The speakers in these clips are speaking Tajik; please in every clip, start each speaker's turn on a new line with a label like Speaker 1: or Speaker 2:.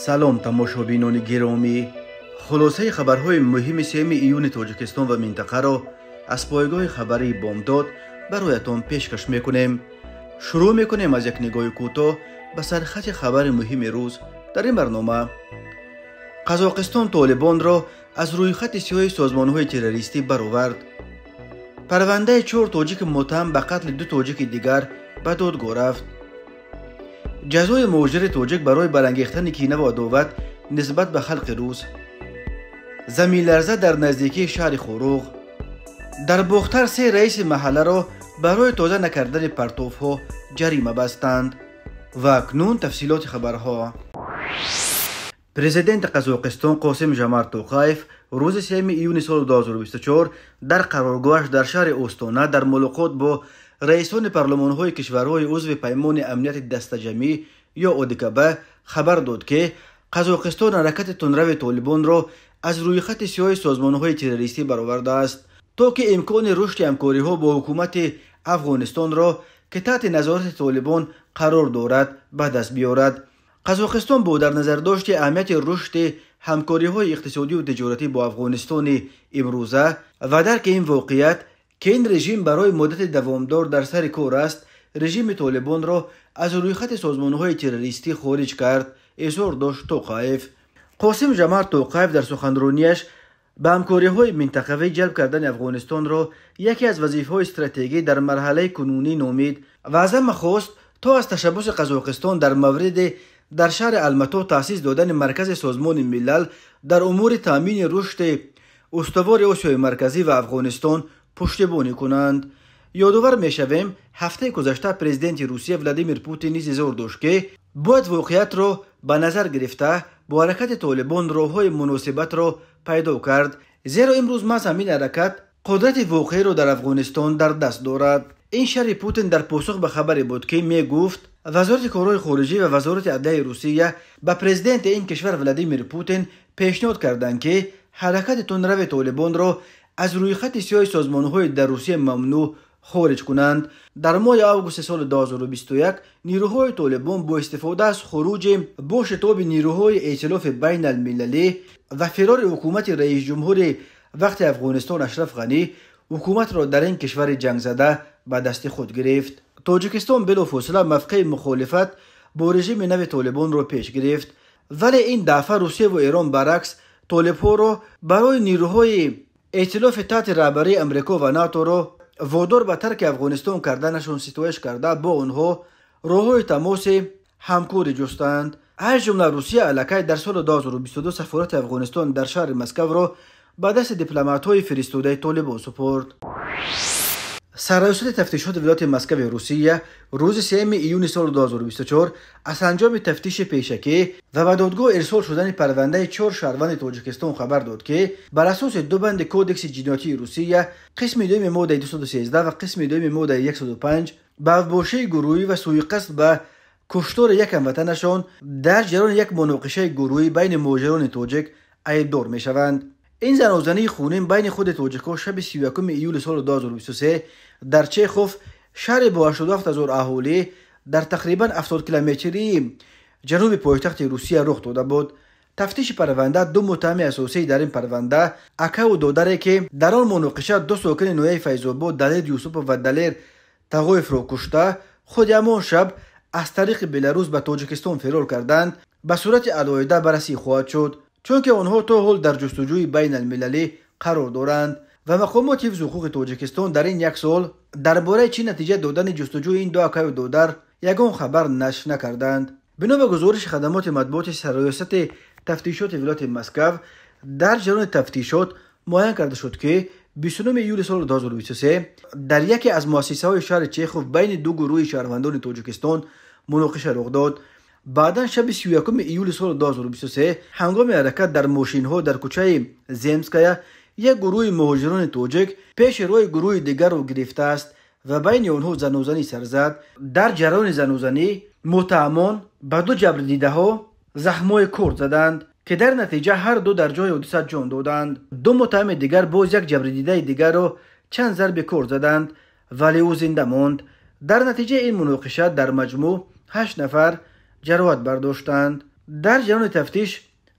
Speaker 1: Салом, тамошобинони гиромӣ. Хулосаи хабарҳои муҳими 3 июни Тоҷикистон ва минтақаро аз пойгоҳи хабарии Бомдод бароятон пешкаш мекунем. Шурӯъ мекунем аз як нигоҳи кӯтоҳ ба сархати хабари муҳими рӯз дар ин барнома. Қазоқистон Толибонро аз рӯйхати сиёҳи созмонҳои террористӣ баровард. Парвандаи 4 тоҷики муттаҳам ба қатли 2 тоҷики дигар ба додгоҳ рафт. Ҷазои муҳоҷири тоҷик барои барангехтани кина ва адоват нисбат ба халқи рус. Заминларза дар наздикии шаҳри Хоруғ. Дар Бохтар 3 раиси маҳалларо барои тоза накардани партовҳо ҷарима бастанд. Ва акнун тафсилоти хабарҳо. Президенти Қазоқистон Қосим Жомарт Тоқаев рӯзи 3 июни соли 2024 дар қароргоҳаш дар шаҳри Остона дар мулоқот бо раисони парлумонҳои кишварҳои узви Паймони амнияти дастаҷамӣ ё ОДКБ хабар дод, ки Қазоқистон ҳаракати тундрави Толибонро аз рӯйхати сиёҳи созмонҳои террористӣ баровардааст, то ки имкони рушди ҳамкориҳо бо ҳукумати Афғонистонро, ки таҳти назорати Толибон қарор дорад, ба даст биёрад. Қазоқистон бо дар назардошти аҳамияти рушди ҳамкориҳои иқтисодию тиҷоратӣ бо Афғонистони имрӯза ва дарки ин воқеият, ки ин режим барои муддати давомдор дар сари кор аст, режими Толибонро аз рӯйхати созмонҳои террористӣ хориҷ кард, изҳор дошт Тоқаев. Қосим Жомарт Тоқаев дар суханронияш ба ҳамкориҳои минтақавӣ ҷалб кардани Афғонистонро яке аз вазифаҳои стратегӣ дар марҳалаи кунунӣ номид ва аз ҳама хост, то аз ташаббуси Қазоқистон дар мавриди дар шаҳри Алмато таъсис додани Маркази Созмони Милал дар умури таъмини рушди устувори Осиёи Марказӣ ва Афғонистон пуштибонӣ кунанд. Ёдовар мешавем, ҳафтаи гузашта президенти Русия Владимир Путин низ изҳор дошт, ки бояд воқеиятро ба назар гирифта бо ҳаракати Толибон роҳҳои муносибатро пайдо кард, зеро имрӯз маҳз ҳамин ҳаракат қудрати воқеиро дар Афғонистон дар даст дорад. Ин шарҳи Путин дар посух ба хабаре буд, ки мегуфт Вазорати корҳои хориҷӣ ва Вазорати адлияи Русия ба президенти ин кишвар Владимир Путин пешниҳод карданд, ки ҳаракати тундрави Толибонро аз рӯйхати сиёҳи созмонҳои дар Русия мамнӯъ хориҷ кунанд. Дар моҳи августи соли 2021 нирӯҳои Толибон бо истифода аз хуруҷи бо шитоби нирӯҳои эътилофи байналмилалӣ ва фирори ҳукумати раисҷумҳури вақти Афғонистон Ашраф Ғанӣ ҳукуматро дар ин кишвари ҷангзада ба дасти худ гирифт. Тоҷикистон билофосила мавқеи мухолифат бо режими нави Толибонро пеш гирифт, вале ин дафъа Русия ва Эрон баръакс толибҳоро барои нирӯҳои эътилофи таҳти раҳбарии Амрико ва НАТОро водор ба тарки Афғонистон карданашон ситоиш карда бо онҳо роҳҳои тамоси ҳамкорӣ ҷустанд. Аз ҷумла Русия аллакай дар соли 2022 сафорати Афғонистон дар шаҳри Москваро ба дасти дипломатҳои фиристодаи Толибон супорд. Сарраёсати тафтишоти вилояти Москави Русия рӯзи 3 июни соли 2024 аз анҷоми тафтиши пешакӣ ва ба додгоҳ ирсол шудани парвандаи 4 шаҳрванди Тоҷикистон хабар дод, ки бар асоси 2 банди Кодекси ҷиноятии Русия, қисми 2 моддаи 213 ва қисми 2 моддаи 105 ба авбошии гурӯҳӣ ва сӯиқасд ба куштори як ҳамватанашон дар ҷараёни як муноқишаи гурӯҳӣ байни муҳоҷирони тоҷик айбдор мешаванд. Ин занозании хунин байни худи тоҷикҳо шаби 31 июли соли 2023 дар Чехов, шаҳри бо 87 0 аҳолӣ дар тақрибан 70 километрии ҷануби пойтахти Русия рух дода буд. Тафтиши парванда 2 муттаҳами асосӣ дар ин парванда, акаву додаре, ки дар он муноқиша 2 сокини ноҳияи Файзобод Далер Юсупов ва Далер Тағоевро кушта, худи ҳамон шаб аз тариқи Беларус ба Тоҷикистон фирор карданд, ба сурати алоҳида баррасӣ хоҳад шуд, чунки онҳо то ҳол дар ҷустуҷӯи байналмилалӣ қарор доранд ва мақомоти ҳифзи ҳуқуқи Тоҷикистон дар ин як сол дар бораи чӣ натиҷа додани ҷустуҷӯи ин ду акаю додар ягон хабар нашр накарданд. Бино ба гузориши хадамоти матбуоти Сарраёсати тафтишоти вилояти Москав, дар ҷараёни тафтишот муайян карда шуд, ки 29 июли соли 2023 дар яке аз муассисаҳои шаҳри Чехов байни 2 гурӯҳи шаҳрвандони Тоҷикистон муноқиша рух дод. Баъдан шаби 31 июли соли 2023 ҳангоми ҳаракат дар мошинҳо дар кӯчаи Земская як гурӯҳи муҳоҷирони тоҷик пеши роҳи гурӯҳи дигарро гирифтааст ва байни онҳо занозанӣ сар зад. Дар ҷараёни занозанӣ муттаҳамон ба 2 ҷабрдидаҳо захмҳои корд заданд, ки дар натиҷа ҳар ду дар ҷои ҳодиса ҷон доданд. 2 муттаҳами дигар боз як ҷабрдидаи дигарро чанд зарби корд заданд, вале ӯ зинда монд. Дар натиҷаи ин муноқиша дар маҷмӯъ 8 нафар ҷароҳат бардоштанд. Дар ҷараёни тафтиш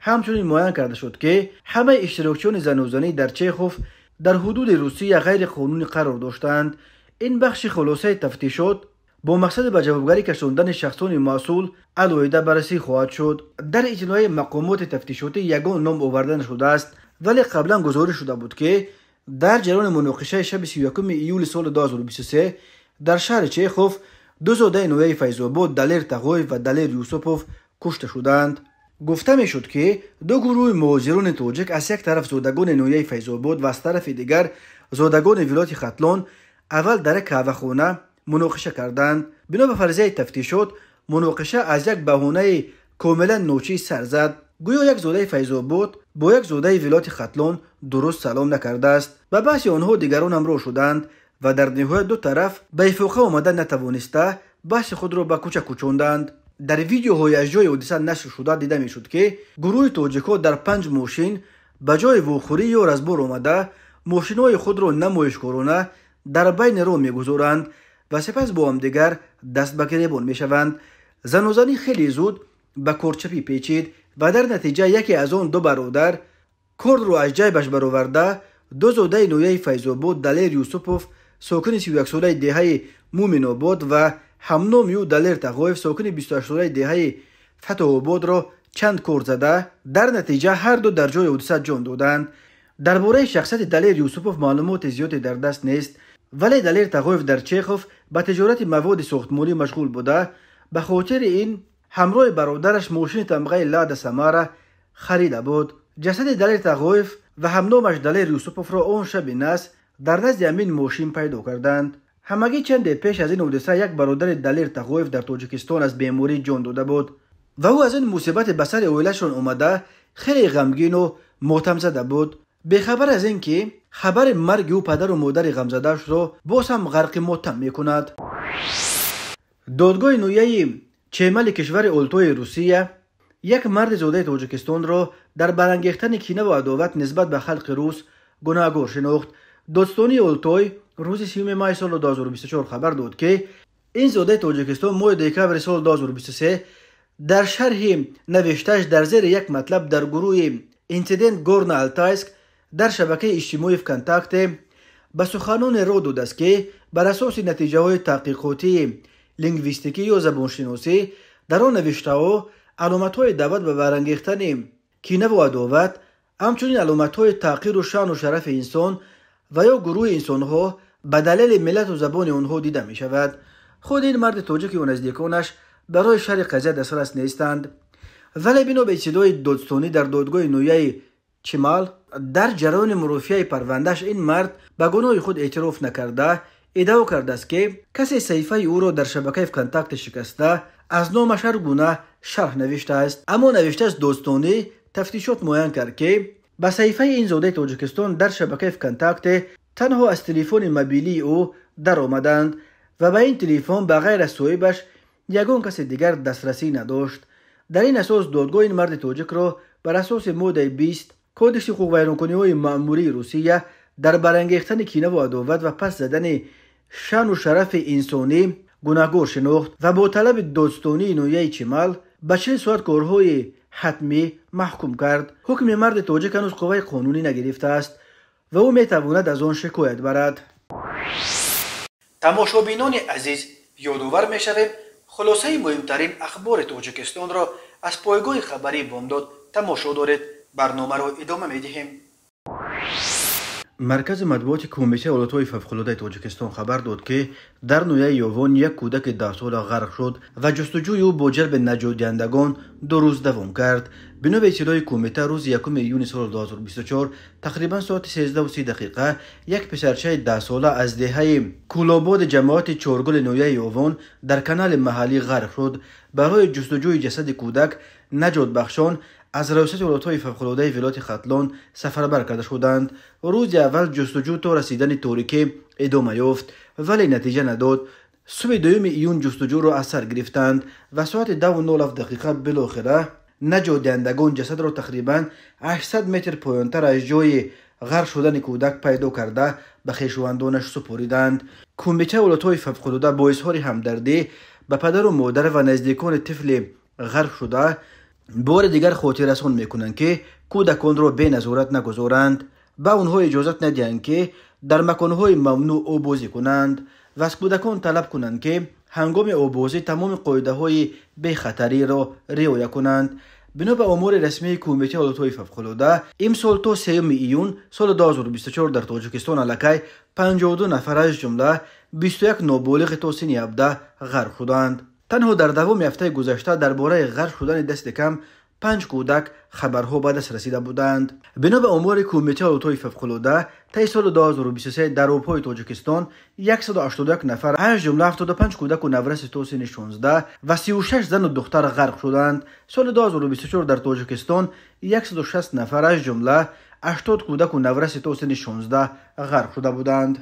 Speaker 1: ҳамчунин муайян карда шуд, ки ҳамаи иштирокчиёни занозанӣ дар Чехов дар ҳудуди Русия ғайриқонунӣ қарор доштанд. Ин бахши хулосаи тафтишот бо мақсади ба ҷавобгарӣ кашондани шахсони масъул алоҳида баррасӣ хоҳад шуд. Дар иттилои мақомоти тафтишотӣ ягон ном оварда нашудааст, вале қаблан гузориш шуда буд, ки дар ҷараёни муноқишаи шаби 31 июли соли 2023 дар шаҳри Чехов ду зодаи ноҳияи Файзобод Далер Тағоев ва Далер Юсупов кушта шуданд. Гуфта мешуд, ки ду гурӯҳи муҳоҷирони тоҷик аз як тараф зодагони ноҳияи Файзобод ва аз тарафи дигар зодагони вилояти Хатлон аввал дар як қаҳвахона муноқиша карданд. Бино ба фарзияи тафтишот, муноқиша аз як баҳонаи комилан ночиз сар зад. Гӯё як зодаи Файзобод бо як зодаи вилояти Хатлон дуруст салом накардааст. Ба баҳси онҳо дигарон ҳамроҳ шуданд ва дар ниҳоят ду тараф ба ифоқа омада натавониста баҳси худро ба кӯча кӯчонданд. Дар видеоҳои аз ҷои ҳодиса нашр шуда дида мешуд, ки гурӯҳи тоҷикҳо дар 5 мошин ба ҷои вохӯрӣ ё разбор омада мошинҳои худро намоишкорона дар байни роҳ мегузоранд ва сипас бо ҳамдигар даст ба гиребон мешаванд. Занозанӣ хеле зуд ба корчапӣ печид ва дар натиҷа яке аз он ду бародар кордро аз ҷайбаш бароварда ду зодаи ноҳияи Файзобод Далер Юсупов, сокини 31-солаи деҳаи Муминобод ва ҳамноми ӯ Далер Тағоев, сокини 28-солаи деҳаи Фатоободро чанд кор зада, дар натиҷа ҳар ду дар ҷои ҳодиса ҷон доданд. Дар бораи шахсияти Далер Юсупов маълумоти зиёде дар даст нест, вале Далер Тағоев дар Чехов ба тиҷорати маводи сохтмонӣ машғул буда, ба хотири ин ҳамроҳи бародараш мошини тамғаи Лада Самара харида буд. Ҷасади Далер Тағоев ва ҳамномаш Далер Юсуповро он шаби нас дар назди ҳамин мошин пайдо карданд. Ҳамагӣ чанде пеш аз ин ҳодиса як бародари Далер Тағоев дар Тоҷикистон аз беморӣ ҷон дода буд ва ӯ аз ин мусибате ба сари оилашон омада хеле ғамгину мотамзада буд. Бехабар аз ин ки хабари марги ӯ падару модари ғамзадаашро боз ҳам ғарқи мотам мекунад. Додгоҳи ноҳияи Чемали кишвари Олтои Русия як марди зодаи Тоҷикистонро дар барангехтани кинаву адоват нисбат ба халқи рус гунаҳгор шинохт. Додстонии Олтой рӯзи 30 май соли 2024 хабар дод, ки ин зодаи Тоҷикистон моҳи декабри соли 2023 дар шарҳи навиштааш дар зери як матлаб дар гурӯҳи «Инцидент Горно Алтайск» дар шабакаи иҷтимоии ВКонтакте ба суханоне роҳ додааст, ки бар асоси натиҷаҳои таҳқиқотии лингвистикӣ ё забоншиносӣ дар он навиштаҳо аломатҳои даъват ба барангехтани кинаву адоват, ҳамчунин аломатҳои таъқиру шаъну шарафи инсон ва ё гурӯҳи инсонҳо ба далели миллату забони онҳо дида мешавад. Худи ин марди тоҷики ё наздиконаш барои шарҳи қазия дастрас нестанд, вале бино ба иттилои додстонӣ дар додгоҳи ноҳияи Чимал дар ҷараёни мурофиаи парвандааш ин мард ба гуноҳи худ эътироф накарда иддао кардааст, ки касе саҳифаи ӯро дар шабакаи ВКонтакте шикаста аз номаш ҳар гуна шарҳ навиштааст. Аммо навиштааст додстонӣ тафтишот муайян кард, ки ба саҳифаи ин зодаи Тоҷикистон дар шабакаи ВКонтакте танҳо аз телефони мобилии ӯ даромаданд ва ба ин телефон ба ғайр аз соҳибаш ягон каси дигар дастрасӣ надошт. Дар ин асос додгоҳ ин марди тоҷикро бар асоси моддаи 20 Кодекси ҳуқуқвайронкуниҳои маъмурии Русия дар барангехтани кинаву адоват ва паст задани шаъну шарафи инсонӣ гунаҳгор шинохт ва бо талаби додстонии ноҳияи Чимал ба 40 соат корҳои ҳатмӣ маҳкум кард. Ҳукми марди тоҷик ҳанӯз қувваи қонунӣ нагирифтааст ва ӯ метавонад аз он шикоят барад. Тамошобинони азиз, ёдовар мешавем, хулосаи муҳимтарин ахбори Тоҷикистонро аз пойгоҳи хабарии Бомдод тамошо доред. Барномаро идома медиҳем. Маркази матбуоти Кумитаи ҳолатҳои фавқулодаи Тоҷикистон хабар дод, ки дар ноҳияи Ёвон як кӯдаки 10-сола ғарқ шуд ва ҷустуҷӯи ӯ бо ҷалби наҷотдиҳандагон 2 рӯз давом кард. Бино ба иттилои кумита, рӯзи 1 июни соли 2024 тақрибан соати 13:30 як писарчаи 10-сола аз деҳаи Кӯлободи ҷамоати Чоргули ноҳияи Ёвон дар канали маҳаллӣ ғарқ шуд. Барои ҷустуҷӯи ҷасади кӯдак наҷотбахшон аз раёсати ҳолатҳои фавқулодаи вилояти Хатлон сафарбар карда шуданд. Рӯзи аввал ҷустуҷӯ то расидани торикӣ идома ёфт, вале натиҷа надод. Субҳи 2 июн ҷустуҷӯро аз сар гирифтанд ва соати 10:07 билохира наҷотдиҳандагон ҷасадро тақрибан 800 метр поёнтар аз ҷои ғарқ шудани кӯдак пайдо карда ба хешовандонаш супориданд. Кумитаи ҳолатҳои фавқулода бо изҳори ҳамдардӣ ба падару модар ва наздикони тифли ғарқ шуда бори дигар хотиррасон мекунанд, ки кӯдаконро беназорат нагузоранд, ба онҳо иҷозат надиҳанд, ки дар маконҳои мамнӯъ оббозӣ кунанд ва аз кӯдакон талаб кунанд, ки ҳангоми оббозӣ тамоми қоидаҳои бехатариро риоя кунанд. Бино ба омори расмии Кумитаи ҳолатҳои фавқулода, имсол то 3 июн соли 2024 дар Тоҷикистон аллакай 52 нафар, аз ҷумла 21 ноболиғи то синни 17 ғарқ шуданд. Танҳо дар давоми ҳафтаи гузашта дар бораи ғарқ шудани дасти кам 5 кӯдак хабарҳо ба даст расида буданд. Бино ба омори Кумитаи ҳолатҳои фавқулода, таи соли 2023 дар обҳои Тоҷикистон 181 нафар, аз ҷумла 75 кӯдаку навраси то синни 16 ва 36 зану духтар ғарқ шуданд. Соли 2024 дар Тоҷикистон 160 нафар, аз ҷумла 80 кӯдаку навраси то синни 16 ғарқ шуда буданд.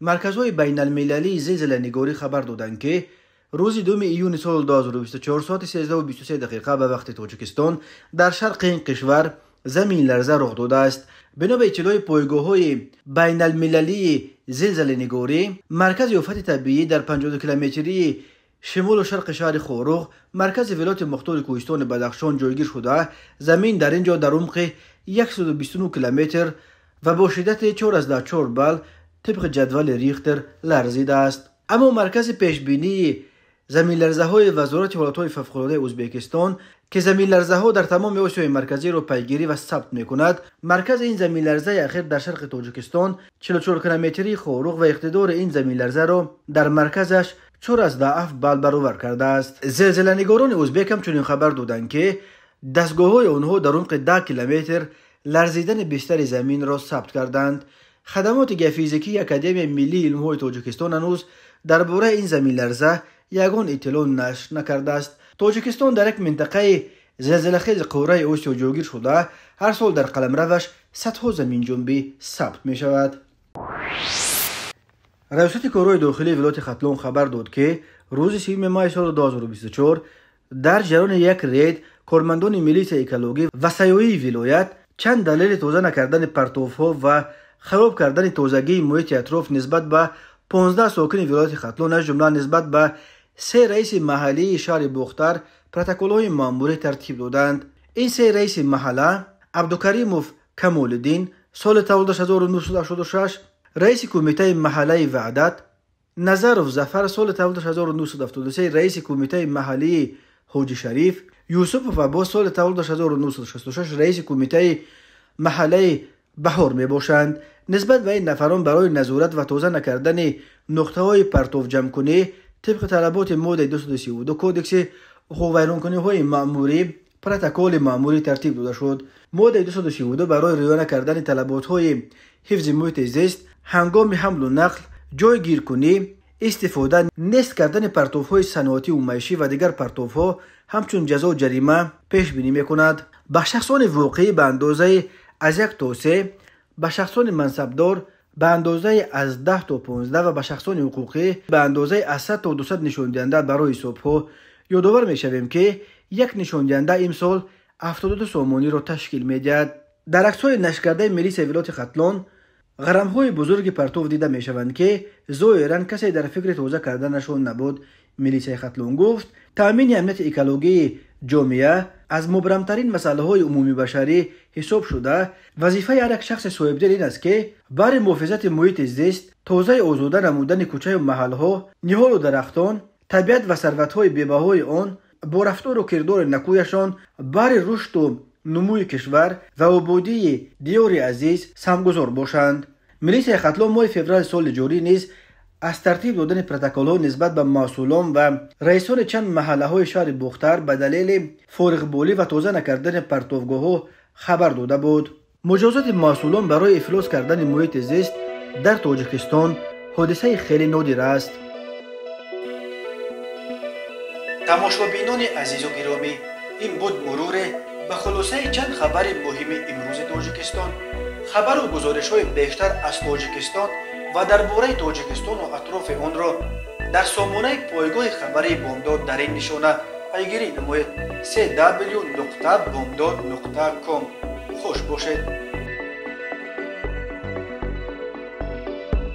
Speaker 1: Марказҳои байналмилалии зилзиланигорӣ хабар доданд, ки рӯзи 2 июни соли 2024 соати 13:23 ба вақти Тоҷикистон дар шарқи ин кишвар заминларза рух додааст. Бино ба иттилои пойгоҳҳои байналмилалии зилзиланигорӣ, маркази офати табиӣ дар 52 километрии шимолу шарқи шаҳри Хоруғ, маркази вилояти мухтори кӯҳистони Бадахшон ҷойгир шуда, замин дар ин ҷо дар умқи 129 километр ва бо шиддати 4,4 балл тибқи ҷадвали Рихтер ларзидааст. Аммо маркази пешбинии заминларзаҳои Вазорати ҳолатҳои фавқулодаи Ӯзбекистон, ки заминларзаҳо дар тамоми Осиёи Марказиро пайгирӣ ва сабт мекунад, маркази ин заминларзаи ахир дар шарқи Тоҷикистон 44 километрии Хоруғ ва иқтидори ин заминларзаро дар марказаш 4,7 балл баровар кардааст. Зилзиланигорони ӯзбек ҳамчунин хабар доданд, ки дастгоҳҳои онҳо дар умқи 10 километр ларзидани бистари заминро сабт карданд. Хадамоти геофизикии Академияи миллии илмҳои Тоҷикистон ҳанӯз дар бораи ин заминларза ягон иттилоъ нашр накардааст. Тоҷикистон дар як минтақаи зилзилахези қораи Осиё ҷойгир шуда, ҳар сол дар қаламраваш садҳо заминҷунбӣ сабт мешавад. Раёсати корҳои дохилии вилояти Хатлон хабар дод, ки рӯзи 3 май соли 2024 дар ҷараёни як рейд кормандони милитсияи экологӣ ва сайёҳии вилоят чанд далели тоза накардани партовҳо ва хароб кардани тозагии муҳити атроф нисбат ба 15 сокини вилояти Хатлон, аз ҷумла нисбат ба 3 раиси маҳаллии шаҳри Бохтар протоколҳои маъмурӣ тартиб доданд. Ин 3 раиси маҳалла Абдукаримов Камолиддин, соли таваллудаш 1986, раиси кумитаи маҳаллаи Ваъдат, Назаров Зафар, соли таваллудаш 1973, раиси кумитаи маҳаллии Ҳоҷи Шариф, Юсупов Аббос, соли таваллудаш 1966, раиси кумитаи маҳаллаи Баҳор мебошанд. Нисбат ба ин нафарон барои назорат ва тоза накардани нуқтаҳои партовҷамъкунӣ тибқи талаботи моддаи 232 Кодекси ҳуқуқвайронкуниҳои маъмурӣ протоколи маъмурӣ тартиб дода шуд. Моддаи 232 барои риоя накардани талаботҳои ҳифзи муҳити зист ҳангоми ҳамлу нақл, ҷойгиркунӣ, истифода, нест кардани партовҳои саноативу маишӣ ва дигар партовҳо ҳамчун ҷазо ҷарима пешбинӣ мекунад. Ба шахсони воқеӣ ба андозаи аз 1 то 3, ба шахсони мансабдор ба андозаи аз 10 то 15 ва ба шахсони ҳуқуқӣ ба андозаи аз 100 то 200 нишондиҳанда барои ҳисобҳо. Ёдовар мешавем, ки як нишондиҳанда имсол 72 сомониро ташкил медиҳад. Дар аксҳои нашркардаи милитсияи вилояти Хатлон ғарамҳои бузурги партов дида мешаванд, ки зоҳиран касе дар фикри тоза карданашон набуд. Милитсияи Хатлон гуфт, таъмини амнияти экологии ҷомеа аз мубрамтарин масъалаҳои умумибашарӣ ҳисоб шуда, вазифаи ҳар як шахси соҳибдил ин аст, ки барои муҳофизати муҳити зист, тозаи озода намудани кӯчаю маҳалҳо, ниҳолу дарахтон, табиат ва сарватҳои бебаҳои он бо рафтору кирдори накӯяшон барои рушду нумӯи кишвар ва ободии диёри азиз саҳмгузор бошанд. Милитсияи Хатлон моҳи феврали соли ҷорӣ низ аз тартиб додани протоколҳо нисбат ба масъулон ва раисони чанд маҳаллаҳои шаҳри Бохтар ба далели фориғболӣ ва тоза накардани партовгоҳҳо хабар дода буд. Муҷозоти масъулон барои ифлос кардани муҳити зист дар Тоҷикистон ҳодисаи хеле нодир аст. Тамошобинони азизу гиромӣ, ин буд муруре ба хулосаи чанд хабари муҳими имрӯзи Тоҷикистон. Хабару гузоришҳои бештар аз Тоҷикистон ва дар бораи Тоҷикистону атрофи онро дар сомонаи пойгоҳи хабарии Бомдод дар ин нишона пайгирӣ намоед: cw.bomdod.com. Хуш бошед.